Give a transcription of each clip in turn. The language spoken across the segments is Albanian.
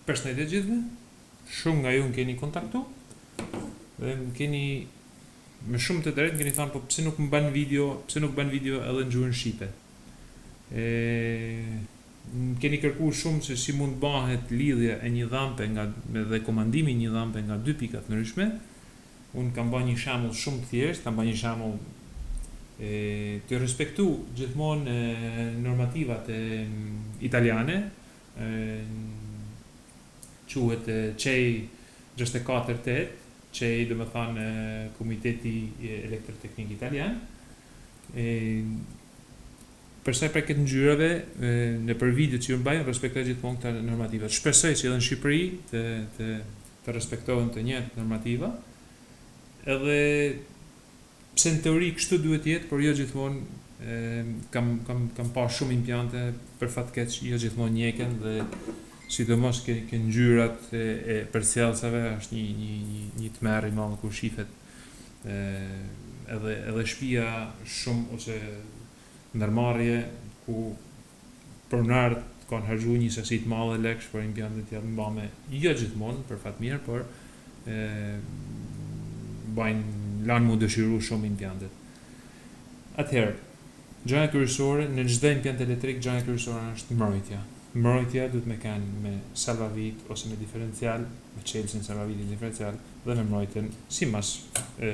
Përshëndetje të gjithëve. Shumë nga ju më keni kontaktu dhe më keni me shumë të drejtë më keni thënë po pse nuk më bën video, pse nuk bën video edhe në gjuhën shqipe. E më keni kërku shumë se si mund të bëhet lidhja e një dhampe nga dhe komandimi i një dhampe nga dy pika të ndryshme. Unë kam ba një shembull shumë të thjeshtë, kam ba një shembull e, të respektu gjithmonë normativat e, italiane, e, quhet CEI 648, CEI do me thanë Komiteti Elektroteknik Italian. E, për sa i përket ngjyrave, nëpër videot që unë bëj, respektoj gjithmonë këta normativat. Shpresoj që edhe në Shqipëri të të të respektohen të njëjtat normativa. Edhe pse në teori kështu duhet të jetë, por jo gjithmonë e, kam kam kam pa shumë impiante për fat keq jo gjithmonë njeken dhe sidomos ke ke ngjyrat e, e përcjellësave është një një një një tmerr i madh kur shifet e, edhe edhe shtëpia shumë ose ndërmarrje ku pronarët kanë harxhu një sasi të madhe lekësh për impiantet janë mbame jo gjithmonë për fat mirë, por e, bajnë lanë mu dëshiru shumë impiantet. Atëherë, gjëja kryesore në çdo impiant elektrik, gjëja kryesore është mbrojtja. Mbrojtja duhet me kanë me salvavit ose me diferencial, me çelësin salvavitin diferencial dhe me mbrojtjen sipas e,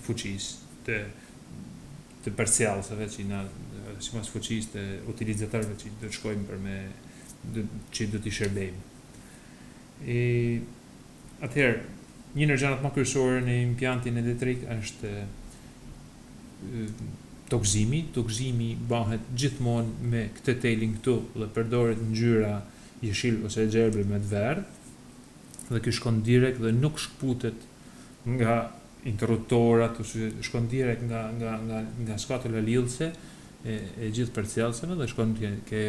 fuqisë të të përcjellësve që na sipas fuqisë të utilizatorëve që do të shkojmë për me do, që do t'i shërbejmë. E atëherë, një ndër gjërat më kryesore në impiantin elektrik është tokëzimi. Tokëzimi bëhet gjithmonë me këtë telin këtu dhe përdoret ngjyra jeshil ose e gjelbër me të verdhë dhe ky shkon direkt dhe nuk shkputet nga interruptorat ose shkon direkt nga nga nga nga skatola lidhëse e, e gjithë përcjellëseve dhe shkon ke ke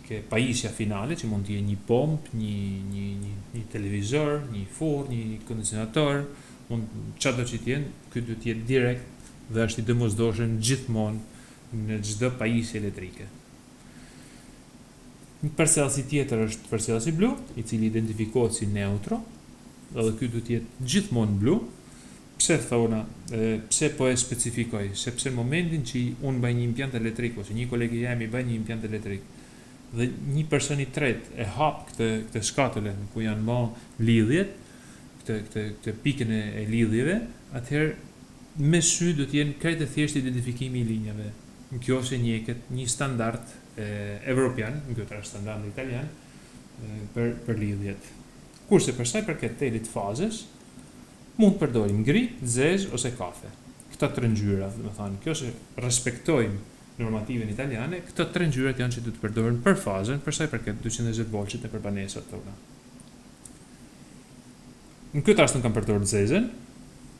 ke pajisja finale që mund të jetë një pompë, një një një një televizor, një furrë, një kondicionator, mund çfarë do që të jenë, ky duhet të jetë direkt dhe është i domosdoshëm gjithmonë në çdo pajisje elektrike. Një përcjellësi tjetër është përcjellësi blu, i cili identifikohet si neutro, edhe ky duhet të jetë gjithmonë blu. Pse thona, e, pse po e specifikoj? Sepse në momentin që unë bëj një impiant elektrik ose një koleg i jem i bën një impiant elektrik dhe një person i tretë e hap këtë këtë skatole ku janë bë lidhjet, këtë këtë këtë pikën e, e lidhjeve, atëherë me sy do të jenë krejt e thjeshtë identifikimi i linjave. Në kjo se njeket një standard e, evropian, në këtë rast standard italian, e, për për lidhjet. Kurse për sa i përket telit fazës, mund të përdorim gri, zez ose kafe. Këto tre ngjyra, do të thonë, kjo se respektojmë normativën italiane, këto tre ngjyrat janë që do të përdoren për fazën për sa i përket 220 voltshit nëpër banesat tona. Në këtë rast unë kam përdorur zezën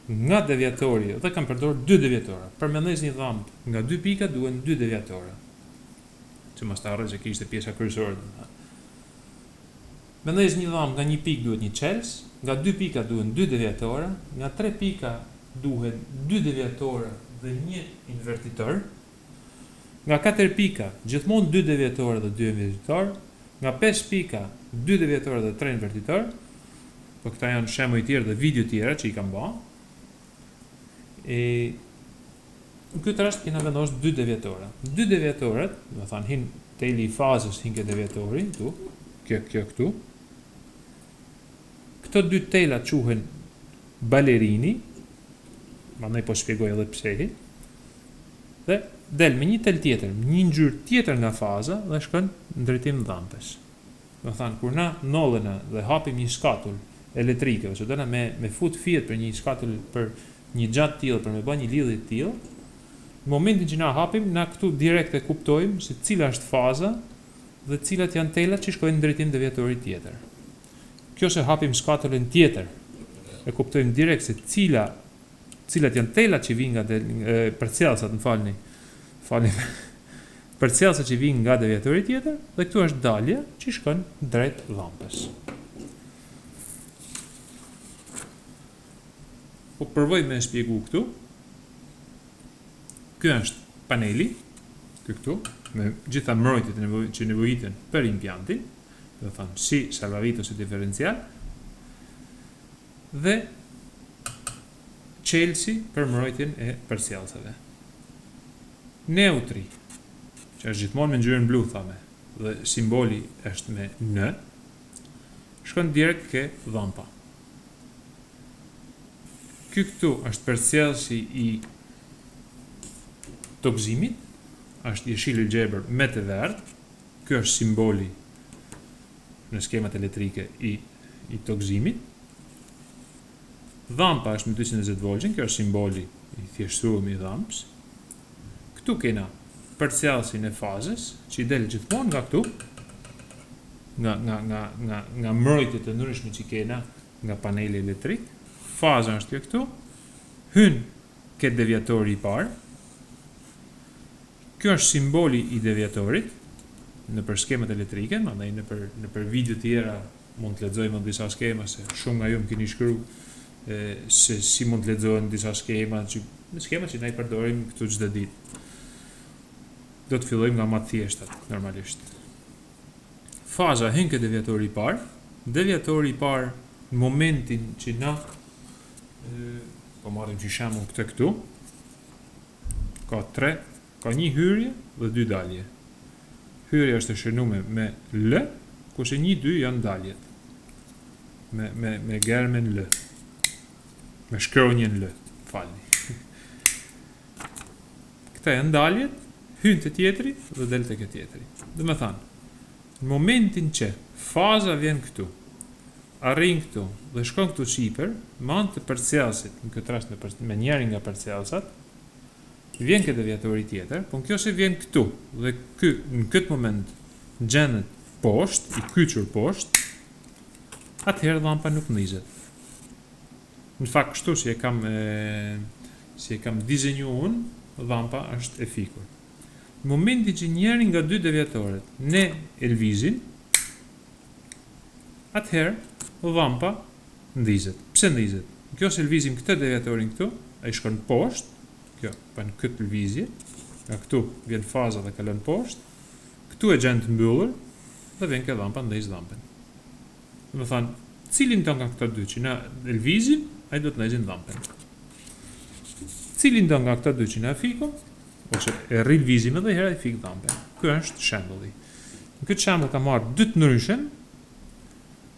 nga deviatori dhe kam përdorur dy deviatora. Për me ndez një dhamp nga dy pika duhen dy deviatora. Që mos ta harroj se kjo ishte pjesa kryesore, domethënë. Me ndez një dhamp nga një pikë duhet një çelës, nga dy pika duhen dy deviatora, nga tre pika duhen dy deviatora dhe një invertitor, nga katër pika gjithmonë dy deviatora dhe dy invertitor, nga pesë pika dy deviatora dhe tre invertitor, po këta janë shembuj tjerë dhe video tjera që i kam ba. E në këtë rast kena vendos dy deviatora. Dy deviatorat, do të thonë hin teli i fazës hin ke deviatori këtu, kjo kjo këtu. Këto dy tela quhen balerini, mandej po shpjegoj edhe pse. Dhe del me një tel tjetër, një ngjyrë tjetër nga faza dhe shkon në drejtim dhampës. Do të thonë kur na nollena dhe hapim një skatul elektrike ose dona me me fut fijet për një skatul për një gjë të tillë për me bë një lidhje të tillë, në momentin që na hapim, na këtu direkt e kuptojmë se cila është faza dhe cilat janë telat që shkojnë në drejtim deviatorit tjetër. Kjo se hapim skatulën tjetër, e kuptojmë direkt se cila cilat janë telat që vijnë nga de, përcjellësat, më falni. Falni. Përcjellësat që vijnë nga deviatori tjetër dhe këtu është dalja që shkon drejt llampës. Po provoj me e shpjegu këtu. Ky është paneli, ky këtu, me gjitha mbrojtjet që nevojiten për impiantin. Domethënë, si salvavit ose diferencial, dhe çelësi për mbrojtjen e përcjellësve. Neutri, që është gjithmonë me ngjyrën blu thame, dhe simboli është me N, shkon direkt ke dhampa. Ky këtu është përcjellësi i tokëzimit, është jeshil e gjelbër me të verdhë, ky është simboli në skemat elektrike i i tokëzimit. Dhampa është me 220 voltën, kjo është simboli i thjeshtësuar i dhampës. Këtu kena përcjellësin e fazës, që i del gjithmonë nga këtu, nga nga nga nga nga mbrojtjet e ndryshme që kena nga paneli elektrik. Faza është kjo këtu. Hyn ke deviatori i parë. Kjo është simboli i deviatorit nëpër skemat elektrike, mandej nëpër nëpër video tjera mund të lexojmë edhe disa skema se shumë nga ju më keni shkru e, se si mund të lexohen disa skema që skema që ne i përdorim këtu çdo ditë. Do të fillojmë nga më të thjeshtat normalisht. Faza hyn ke deviatori i parë. Deviatori i parë në momentin që na e, po marrim si shembull këtë këtu, ka tre, ka një hyrje dhe dy dalje. Hyrja është e shënuar me L, kurse një dy janë daljet. Me me me germën L. Me shkronjën L, falni. Këta janë daljet, hyn te tjetri dhe del te tjetri. Dhe me thanë, në momentin që faza vjen këtu, arrin këtu dhe shkon këtu sipër, me anë të përcjellësit, në këtë rast me, për, me njërin nga përcjellësat, vjen ke deviatori tjetër, po në kjo se vjen këtu dhe ky në këtë moment gjendet poshtë, i kyçur poshtë, atëherë llampa nuk ndizet. Në fakt kështu si e kam e, si e kam dizenju unë, llampa është e fikur. Në momentin që njëri nga dy deviatorët ne e lvizim, atëherë llampa ndizet. Pse ndizet? Kjo se lvizim këtë deviatorin këtu, ai shkon poshtë, kjo bën këtë lëvizje, nga këtu vjen faza dhe kalon poshtë, këtu e gjen të mbyllur dhe vjen ke llampa ndez llampën. Do të thonë, cilin do nga këto dy që na lëvizim, ai do të ndezin llampën. Cilin do nga këto dy që na fikum, ose e rilvizim edhe herë ai fik llampën. Ky është shembulli. Në këtë shembull kam marrë dy të ndryshëm,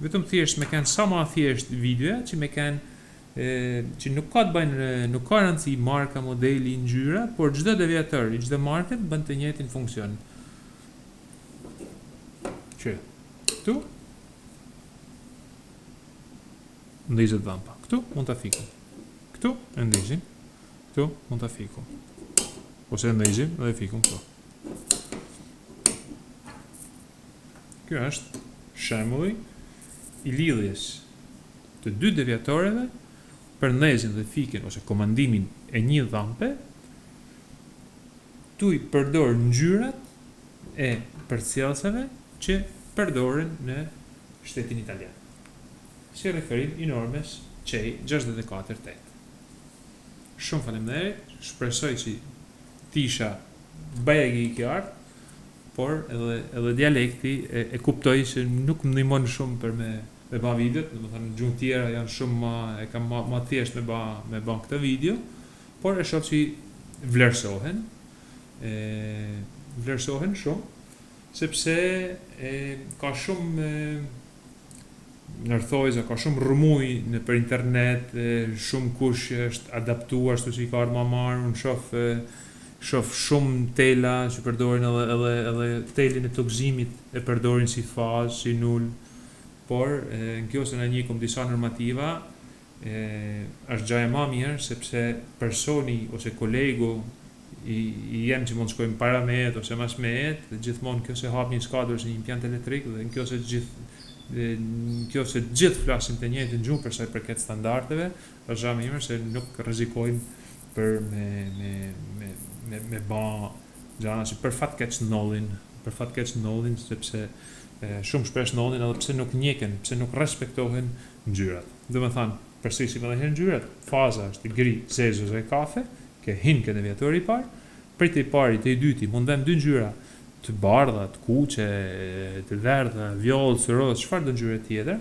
vetëm thjesht me kanë sa më thjesht videoja që me kanë e, që nuk ka të bëjnë nuk ka rëndësi marka, modeli, ngjyra, por çdo deviator i çdo marke bën të njëjtin funksion. Që këtu ndizet llampa. Këtu mund ta fikum. Këtu e ndizim. Këtu mund ta fikum. Ose e ndizim dhe e fikum këtu. Kjo është shembulli i lidhjes të dy deviatoreve për ndezjen dhe fikjen ose komandimin e një llampe, tu i përdor ngjyrat e përcjellëseve që përdoren në shtetin italian. Si referim i normës CEI 64 8. Shumë faleminderit, shpresoj që t'isha bajagi i qartë, por edhe edhe dialekti e, e kuptoj se nuk më ndihmon shumë për me me ba videot, domethënë në gjuhë tjera janë shumë ma e kam ma, ma thjesht me ba me ba këtë video, por e shoh që vlerësohen, e vlerësohen shumë sepse e ka shumë e, nërthojza, ka shumë rrëmuj nëpër internet, e, shumë kush është adaptuar ashtu si i ka ardhur ma marë, unë shoh e, shoh shumë tela që përdorin edhe edhe edhe telin e tokëzimit e përdorin si fazë, si nul, por e, në kjo se na njekum disa normativa, e, është gjaja ma mirë sepse personi ose kolegu i, i jem që mund të shkojmë para mejet ose mas mejet, dhe gjithmonë kjo se hap një skadër ose një impiant elektrik dhe në kjo se gjithë në kjo se gjithë flasim të njëjtën gjuhë për sa i përket standardeve, është gjë më mirë se nuk rrezikojmë për me me me me, me ba gjëra që për fat keq ndodhin, për fat keq ndodhin sepse e, shumë shpesh ndodhin edhe pse nuk njeken, pse nuk respektohen ngjyrat. Do të thënë, përsërisim edhe herë ngjyrat, faza është gri, zezë ose kafe, ke hin ke deviatori i parë, prej te i pari te i dyti mund vëm dy ngjyra. të bardha, të kuqe, të verdha, vjollcë, rozë, çfarëdo ngjyre tjetër,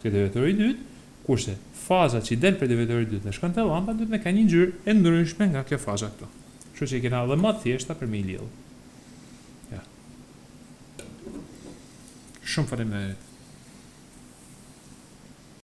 te deviatori i dytë, kurse faza që i del prej deviatorit të dytë dhe shkon te llampa duhet me kanë një ngjyrë e ndryshme nga kjo faza këtu. Kështu që i kena edhe më të thjeshta për me i lidhë. Ja. Shumë faleminderit.